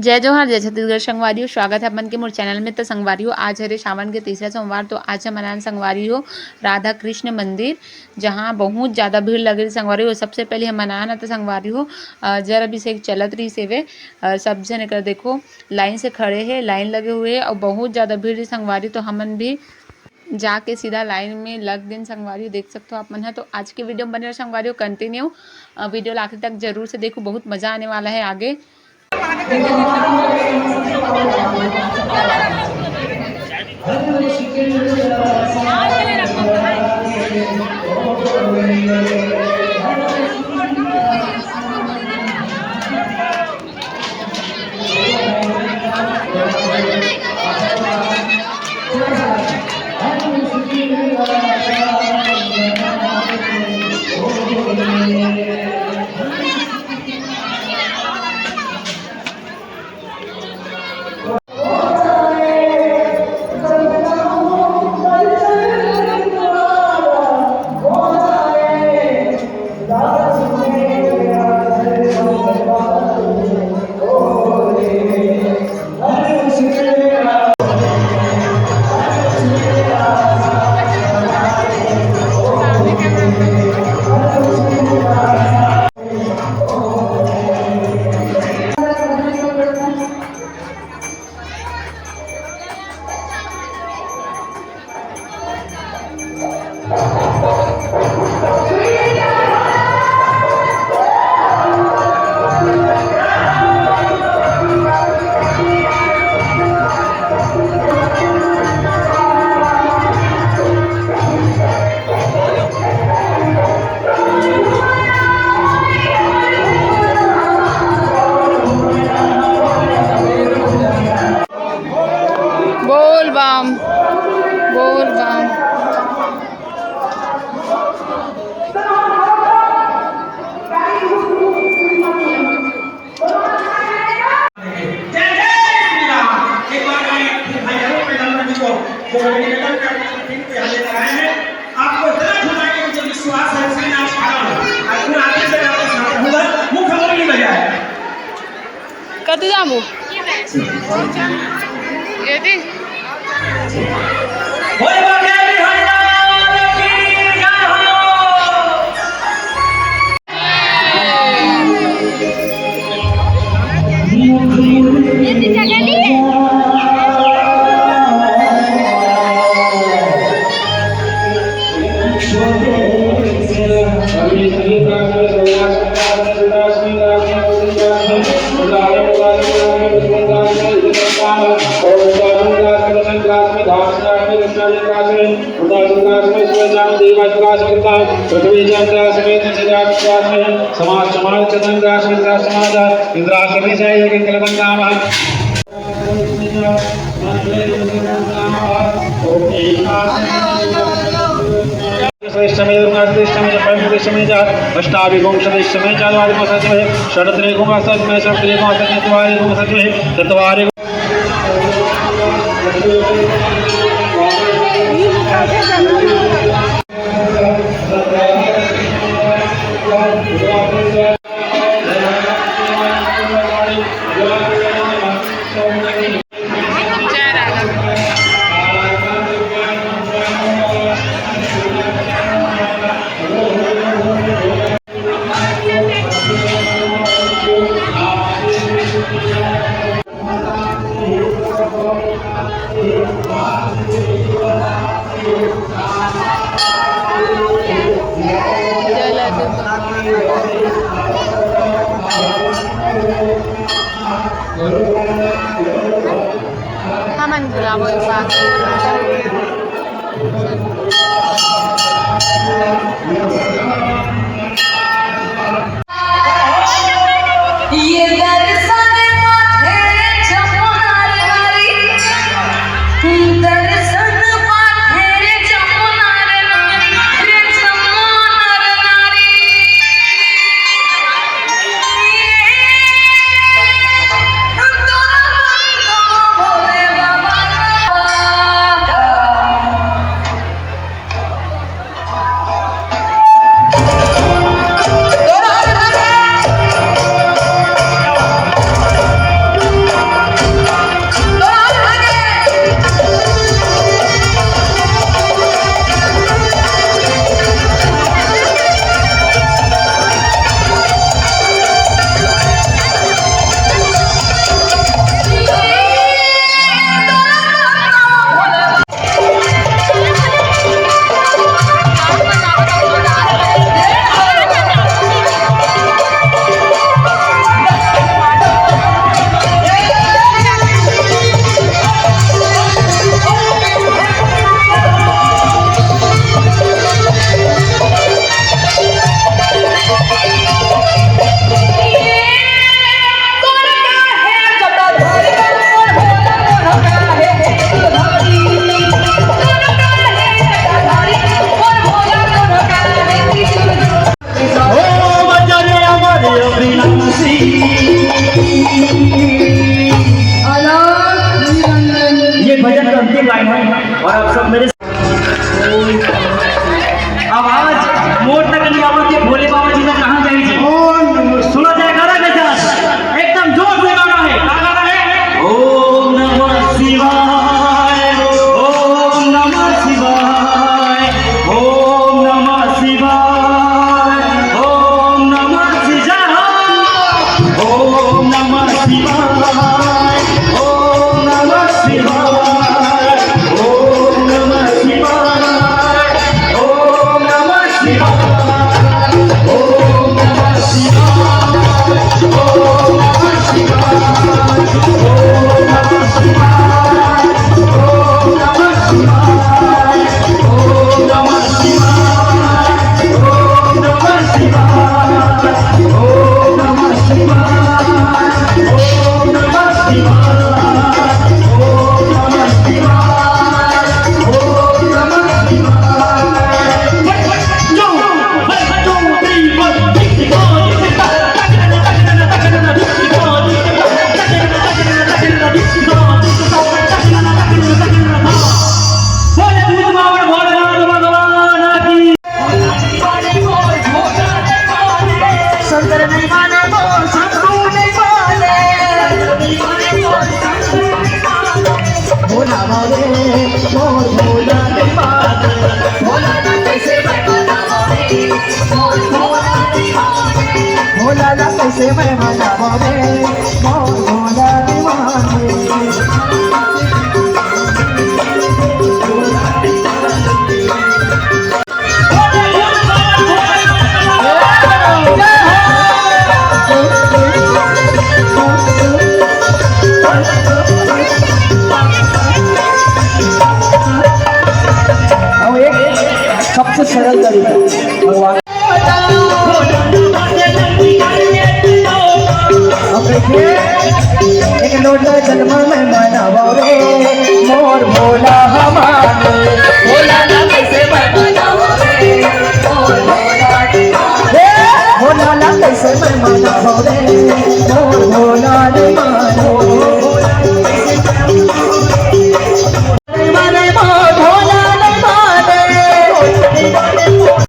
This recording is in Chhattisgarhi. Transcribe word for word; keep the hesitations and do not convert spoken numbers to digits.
जय जोहार, जय छत्तीसगढ़ संगवारी हो। स्वागत है आप मन के मोर चैनल में। तो संगवारी हो, आज हरे सावन के तीसरा सोमवार, तो आज हम मनान संगवारी हो राधा कृष्ण मंदिर, जहाँ बहुत ज़्यादा भीड़ लगे रही संगवारी हो। सबसे पहले हम मनान, तो संगवारी हो, अ, जल अभिषेक चलत रही सेवे, अ, सब जन एकर देखो लाइन से खड़े हैं, लाइन लगे हुए हैं और बहुत ज़्यादा भीड़ रही संगवारी। तो हमन भी जाके सीधा लाइन में लग दिन संगवारी हो, देख सकते हो आप मन है। तो आज के वीडियो में बने रहो संगवारी हो, कंटिन्यू वीडियो आखिर तक जरूर से देखो, बहुत मज़ा आने वाला है आगे। बोल बम, बोल बम। जय जय श्री राम। एक बार मैं भाई अरुण पैगंबर जी को, जो मेरे निवेदन करने के लिए यहाँ लेकर आए हैं, आपको इतना झुकाएंगे, मुझे विश्वास है, इसलिए मैं आज खड़ा हूँ। और पूरा आगे से मैं आपके साथ रहूंगा, मुख्य मुरली बजाए। कति जामू? ये दी। बोल बाबा बिहारी लाल की जय हो। समाज समाज चंद्र समाज इंद्रासन श्रेष्ठमे दुर्गाश्रेष्ठमे च पंचश्रेष्ठमे च अष्टाभिगुंसतिश्रेष्ठमे च द्वादिकोसतिश्रेष्ठमे षट्त्रिगुंसतिश्रेष्ठमे षट्त्रिगुंसतिश्रेष्ठमे चत्वारिगुंसतिश्रेष्ठमे चत्वारि हमन बुलाबो एक बार। ये दर्शन पाथे जमुना रे नारी, दर्शन पाथे रे जमुना रे नारी, रे जमुना रे नारी। ये तोरा बंदो भोले बाबा। के भोले बाबा जी तक कहाँ जाई जी? ओम नमः सुना जाए गाना के साथ, एकदम जोर से गाना है। का गाना है? ओम नमः शिवाय, ओम नमः शिवाय, ओम नमः शिवाय, ओम नमः शिवाय, ओम नमः शिवाय, ओम नमः शिवाय, ओम नमः शिवाय। शंकर नहीं माने तो शंभू नहीं माने। भोला बाबे, मोर भोला नहीं माने। भोला ना कैसे मैं मनावा रे, मोर भोला नहीं माने। भोला ना कैसे मैं मनावा रे, मोर भोला नहीं माने। और एक सबसे सरल तरीका भगवान। अब देखिए, एक लोटा जल में मनावा रे, मोर भोला हमारे। भोला ना कैसे मैं मनावा रे, मोर भोला। ए, भोला ना कैसे मैं मनावा रे, मोर भोला नहीं मानो।